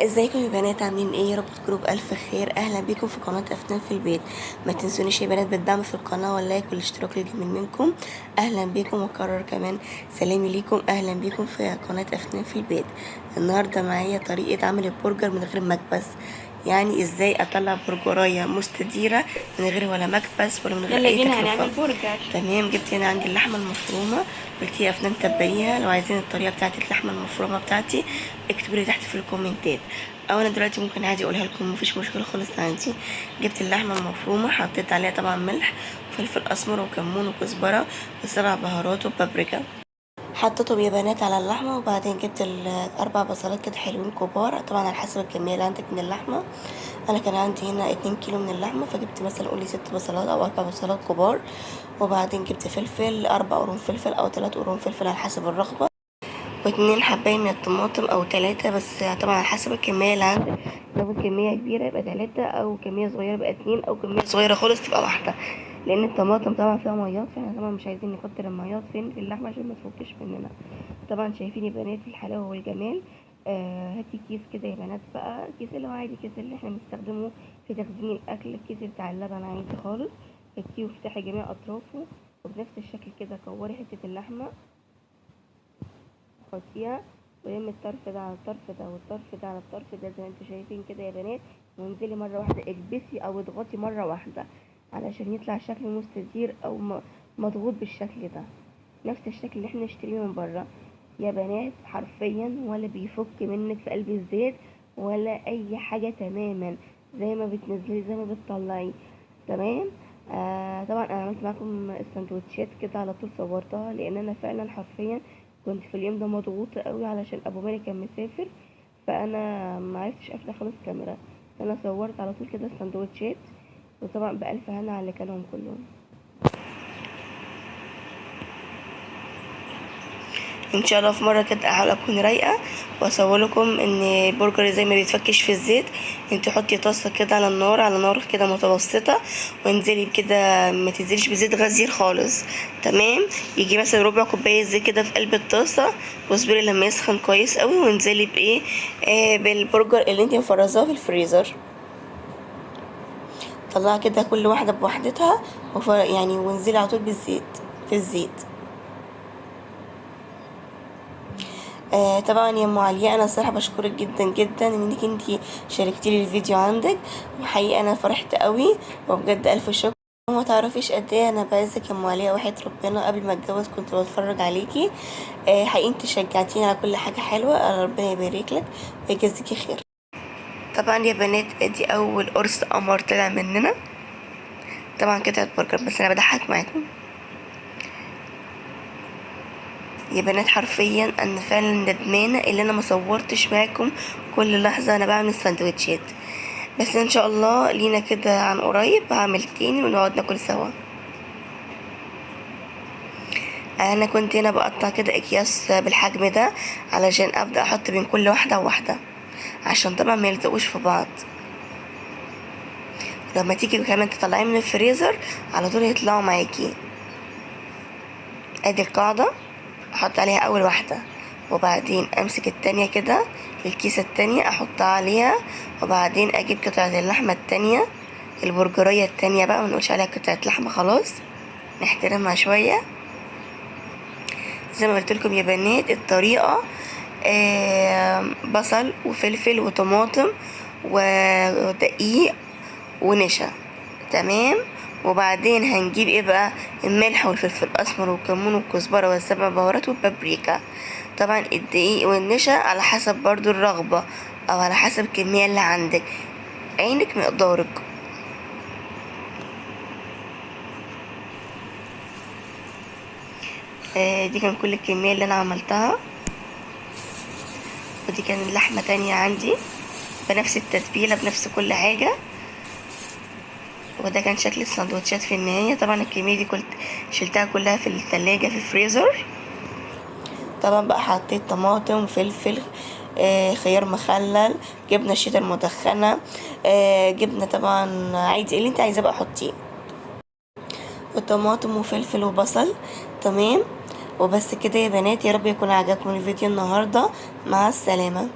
ازيكم يا بنات؟ عاملين ايه؟ يا رب تكونوا بالف خير. اهلا بيكم في قناة افنان في البيت. ما تنسونيش يا بنات بالدعم في القناة وال like والاشتراك الجميل منكم. اهلا بيكم، واكرر كمان سلامي ليكم. اهلا بيكم في قناة افنان في البيت. النهارده معايا طريقه عمل البرجر من غير مكبس، يعني ازاي اطلع برجرايه مستديره من غير ولا مكبس ولا من غير يلا اي بينا تكلفة. هنعمل برجر. تمام، جبت هنا عندي اللحمة المفرومه، قلت يا افنان تبليها. لو عايزين الطريقة بتاعت اللحمة المفرومه بتاعتي اكتبوا لي تحت في الكومنتات، او انا دلوقتي ممكن عادي اقولها لكم، مفيش مشكلة خالص. عندي جبت اللحمة المفرومه، حطيت عليها طبعا ملح وفلفل اسمر وكمون وكزبره وسبع بهارات وبابريكا، حطيتهم يا بنات على اللحمة. وبعدين جبت الاربع بصلات كده حلوين كبار، طبعا على حسب الكمية اللي عندك من اللحمة. انا كان عندي هنا 2 كيلو من اللحمة، فجبت مثلا قولي 6 بصلات او 4 بصلات كبار. وبعدين جبت فلفل، 4 قرون فلفل او 3 قرون فلفل على حسب الرغبة، و2 حبايه من الطماطم او 3، بس طبعا على حسب الكمية اللي عندك. لو كمية كبيرة يبقى 3، او كمية صغيرة يبقى 2، او كمية صغيرة خالص تبقى واحدة، لان الطماطم طبعا فيها ميات، فاحنا طبعا مش عايزين نكتر الميات فين في اللحمة عشان ما تفكش مننا. طبعا شايفين يا بنات الحلاوة والجمال. هاتي كيس كده يا بنات بقى، كيس اللي هو عادي، كيس اللي احنا بنستخدمه في تخزين الاكل، الكيس بتاع اللبن عادي خالص. هاتيه وافتحي جميع اطرافه، وبنفس الشكل كده كوري حتة اللحمة، حطيها ولمي الطرف ده على الطرف ده والطرف ده على الطرف ده زي ما انتوا شايفين كده يا بنات. وانزلي مرة واحدة، اكبسي او اضغطي مرة واحدة علشان يطلع شكل مستدير او مضغوط بالشكل ده، نفس الشكل اللي احنا نشتريه من بره يا بنات. حرفيا ولا بيفك منك في قلب الزيت ولا اي حاجة، تماما زي ما بتنزلي زي ما بتطلعي. تمام. طبعا انا عملت معاكم السندوتشات كده على طول، صورتها لان انا فعلا حرفيا كنت في اليوم ده مضغوطه قوي علشان ابو مالك كان مسافر، فانا ما عرفتش افتح خالص كاميرا، فانا صورت على طول كده السندوتشات. وطبعا بألف هنا على اللي كلهم كلهم. ان شاء الله في مرة كده احاول اكون رايقة واصور لكم ان البرجر زي ما بيتفكش في الزيت. انت حطي طاسه كده على النار، على نار كده متوسطه، وانزلي كده، ما تنزليش بزيت غزير خالص. تمام، يجي مثلا ربع كوباية زيت كده في قلب الطاسه، واصبري لما يسخن كويس قوي، وانزلي بايه بالبرجر اللي انت مفرزاه في الفريزر. طلعي كده كل واحدة بوحدتها، يعني وانزلي على طول بالزيت في الزيت. طبعا يا ام علياء انا الصراحة بشكرك جدا جدا انك انتي شاركتي لي الفيديو عندك، وحقيقة انا فرحت قوي وبجد الف شكر. وما تعرفيش قد ايه انا بعزك يا ام علياء، وحياة ربنا قبل ما اتجوز كنت بتفرج عليكي. حقيقي انتي شجعتيني على كل حاجة حلوة، ربنا يبارك لك ويجازيكي خير. طبعا يا بنات ادي اول قرص قمر طلع مننا، طبعا قطعه برجر، بس انا بضحك معاكم يا بنات. حرفيا انا فعلا ندمانه اللي انا ما صورتش معاكم كل لحظة انا بعمل سندوتشات، بس ان شاء الله لينا كده عن قريب هعمل تاني ونقعد ناكل سوا. انا كنت هنا بقطع كده اكياس بالحجم ده علشان ابدا احط بين كل واحدة وواحدة، عشان طبعا ما يلزقوش في بعض. لما تيجي كمان تطلعيه من الفريزر على طول يطلعوا معاكي. ادي القاعدة، احط عليها اول واحدة، وبعدين امسك التانية كده الكيسة التانية احطها عليها، وبعدين اجيب قطعة اللحمة التانية، البرجرية التانية بقى، ما نقولش عليها قطعة لحمة خلاص، نحترمها شوية. زي ما قلت لكم يا بنات الطريقة، بصل وفلفل وطماطم ودقيق ونشا. تمام، وبعدين هنجيب ايه بقى؟ الملح والفلفل الاسمر والكمون والكزبره والسبع بهارات والبابريكا. طبعا الدقيق والنشا على حسب برضو الرغبة او على حسب الكمية اللي عندك، عينك مقدارك. دي كان كل الكمية اللي انا عملتها، ودي كان لحمه تانية عندي بنفس التتبيله بنفس كل حاجة. وده كان شكل السندوتشات في النهاية. طبعا الكمية دي كنت شلتها كلها في التلاجة في الفريزر. طبعا بقى حطيت طماطم وفلفل، خيار مخلل، جبنه شيدر مدخنه، جبنه طبعا عادي اللي انت عايزاه بقى حطيه، وطماطم وفلفل وبصل. تمام، وبس كده يا بنات. يا رب يكون عجبكم الفيديو النهارده. مع السلامة.